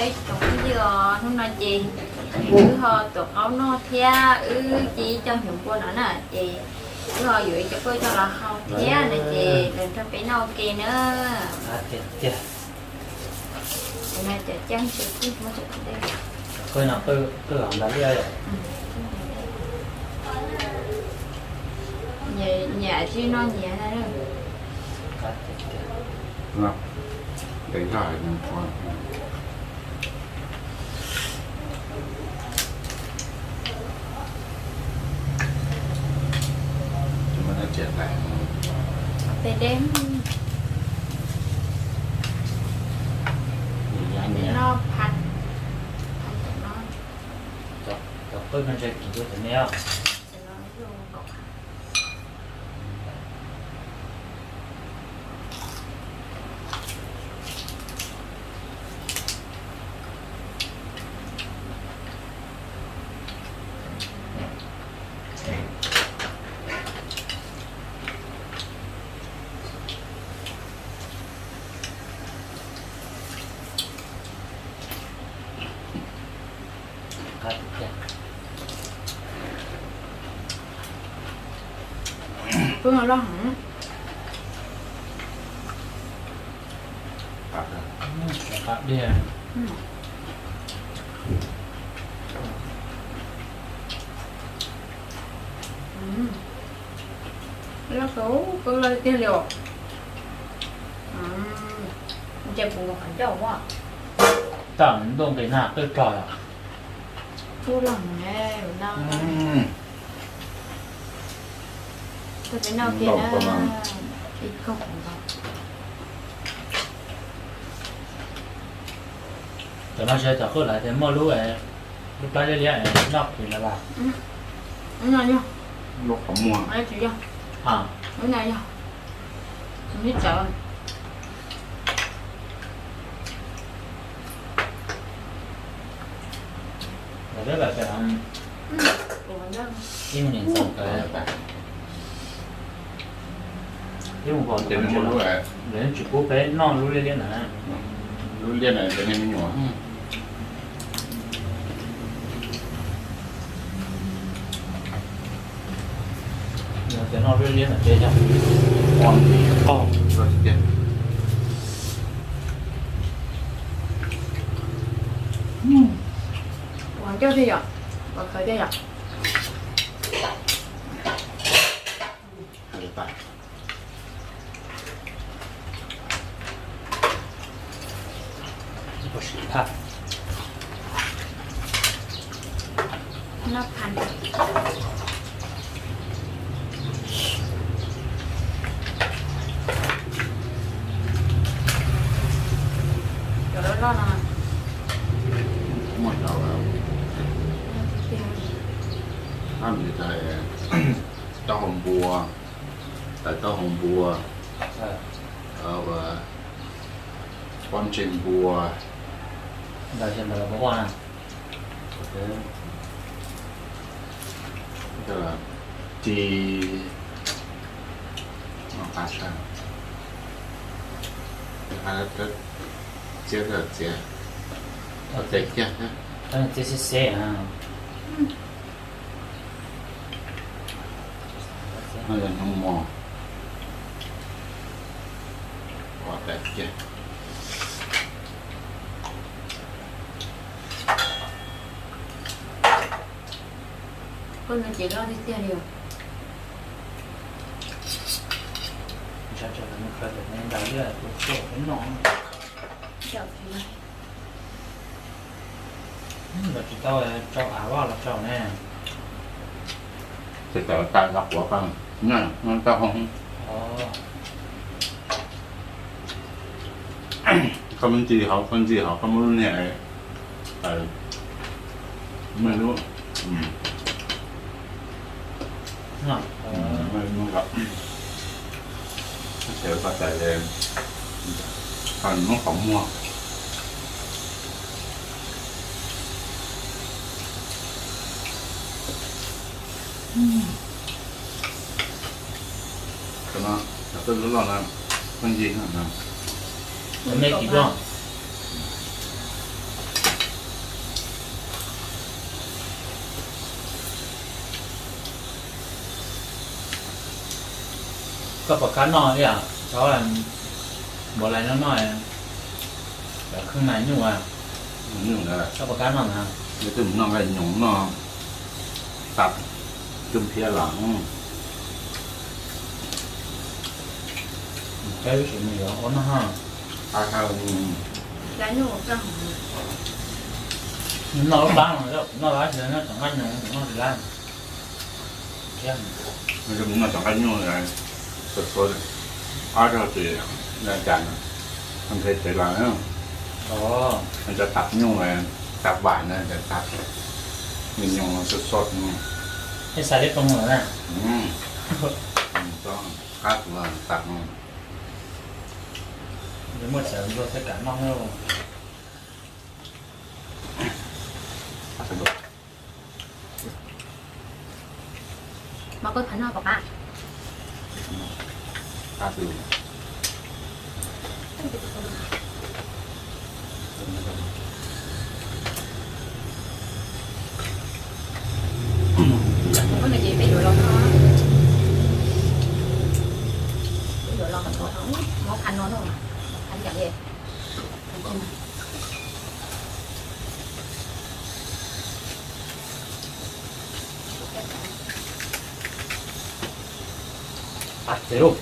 Ib tsoom phooj ywg os, hnub no ces wb ho tuav qaub noj thiab wb cia ib co hnyuv npua no na, ces wb ho yuav ib co paj coj los hau thiab no ces los nrog peb noj ua ke na. Tiag tiag. Tus no cov ceeb tsis muab cov dej. Qwj no qwj los ntau li. Nyiam tsis noj nyiam na. Tiag tiag. Tej dej. Noj phab, phab tom no. Cov qwj no ntshe kim dua cov me os. Qwj no loj heev. Qab diag. Loj kawg, qwj loj tiag li os. Ntshe kuv mus qhov ncauj a. Tam ntuj nqis nag qwj rog. Ub, loj heev na. Tau peb noj ua ke na. Ib kaug. Cov no ntshe cov qwj lawv tias muaj lub, lub plab liab liab noj qhwv na las. Lub qhov muag. Tsis yog. Lub no yog. Nws tsawv. Ib mus niam ntxoov kawg. Ib mus pom ces nws muaj lub, lawv tsis pub peb noj lub liab liab ntawd. Lub liab ntawd cov niag me nyuam. Yog tias noj lub liab ntawd ces yog qaug tiag. Ua ncauj thiab yom, ua khawv thiab yom. Noj phab. Cov loj loj no. Muaj cov, taub hau npua, tawv taub hau npua, pob ntseg npua. Ntawd yog ntawd los puas ua na? Ci, qab tshaj, txiab, txiab, txiab xeb xeb. No yog nyob mos, ua tas kiag. Koj no ces loj tiag tiag li os. Ntshe tsam no mus khaws tus me ntaus liaj tus tuaj peb noj. Los tsis tau rau av vaj los rau ne. Ces tawm tas los quav pab noj, noj tau hoo. Koj muab ntxi hauv, koj ntxi hauv, koj muab lub niag, muab lub, muab lub, muab qhov muag. Cov no, cov twb loj loj no, koj ntxi no. Me kis loj. Koj pom kab noj ib yam, tau npaum lais no noj, cov kheej mas nyuj, koj pom kab noj na. Yog twb mus noj nqaij nyoos noj tag cub phiab los, peb ib sim mus yuav ua noj. Noj lub plab no, noj dab tsi, noj cov nqaij nyoos, noj tsis lab. Noj cov nqaij nyuj, sua sua, ob zaug ces cas no, nqe tsev los, cov tag nyuj, tag vam na, cov tag nyuj sua sua. Ej, xav li qoo lawm na. Qab tus tag no. Muaj sawv nrog tej kam noj. Mov koj phav noj pom qab. Ua no ces peb yuav los, peb yuav los kom tau mov phav no, phav yam li. Qab tsev lauj.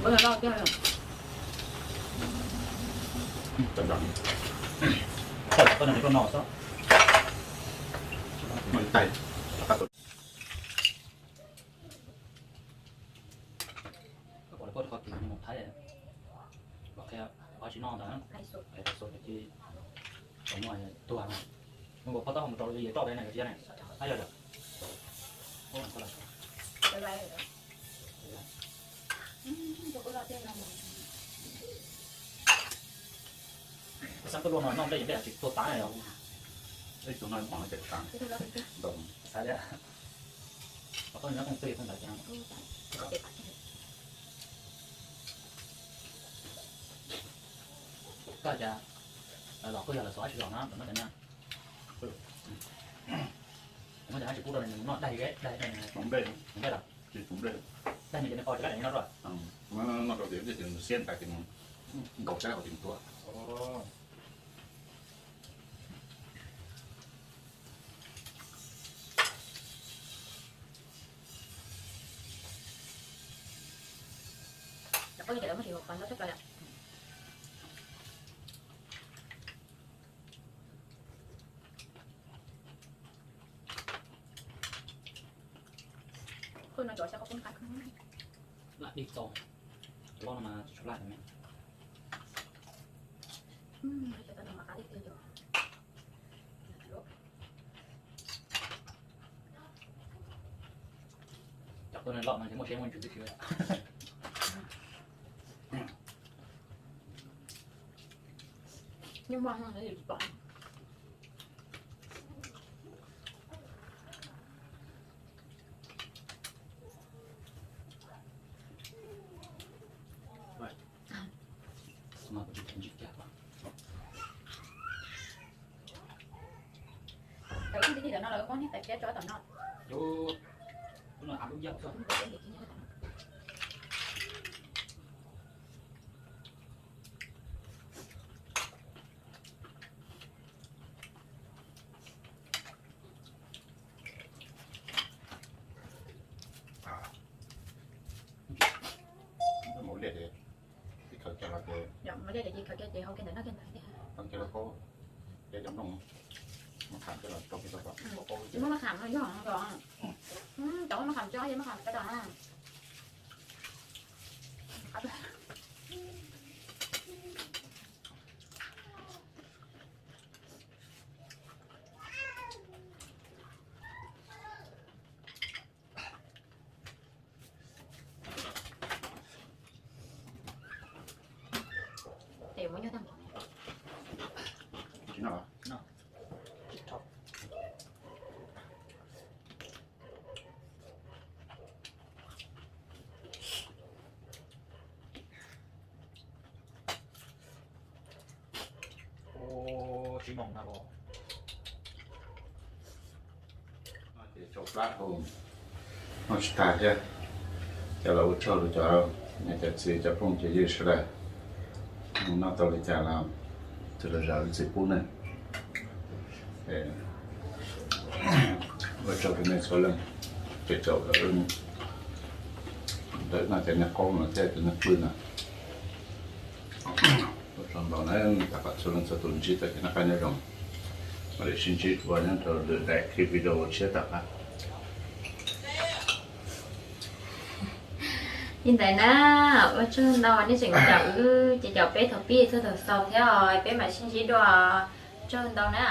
Koj los koj noj xwb. Koj pom lawv pab rau qhov kis mus Thaib, los qhia qhov tsis noj ntawd, qhia tau muaj tuag no. Mus nkaus pov tau mus rau yawg roj ne, yog tias ne, ab yog. Xeeb tuaj luaj no noj nplej yog nplej tsis tuag tas na yog. Ib tug no pom no ces tas. Xav li, pom koj nyob koog twg koog ntawd ces koj cas los koj yog lawv xov ab tsis los na, lawv muab cov no, muab cov no tsis pub rau nws noj, daig daig daig nplej los, daig nws ces nws qau tsis lab daim no rau. Noj rau tias siab ntais ces nkaus sab hauv ces tuag. Lam dib txaus, loj no mas tsis tshua laj me. Cov tuaj loj no ces muaj siab muaj ntsws tib si. Mus liaj ces ib khaws coj los ces, mus liaj ces khaws coj ces hau kiag ntawm no kiag ntawd tiag. Tau kiag lauj kaub, ces cov nplooj maj kham coj los rau kiag rau tom. Tsis muaj maj kham no yog os. Cov maj kham tso, yog maj kham tso rau na. Ces muab nyob tag nrho. Ua tsis moos no os. Tsau plab dhau, noj tsis tag thiab. Ces los ua tsaug rau cov niam cov txiv cov phooj cov ywg sawv daws, noj tau li cas los tus los zam lub txim pub nej. Ua tsaug rau nej txhua leej, ces tau ntawm no ces nej qaub no thiab tus nej qwj no. Ua tsaug ntau na, thov kom txhua leej txhua tus ntsib tau kev noj qab nyob zoo. Mam li sib ntsib dua nyob rau lwm daim clip video tshiab tom qab. Li ntawd na, ua tsaug ntau nej tseem caum wb ces caum peb thaum pib txog thaum xaus thiab os, peb mam sib ntsib dua. Tsaug ntau na.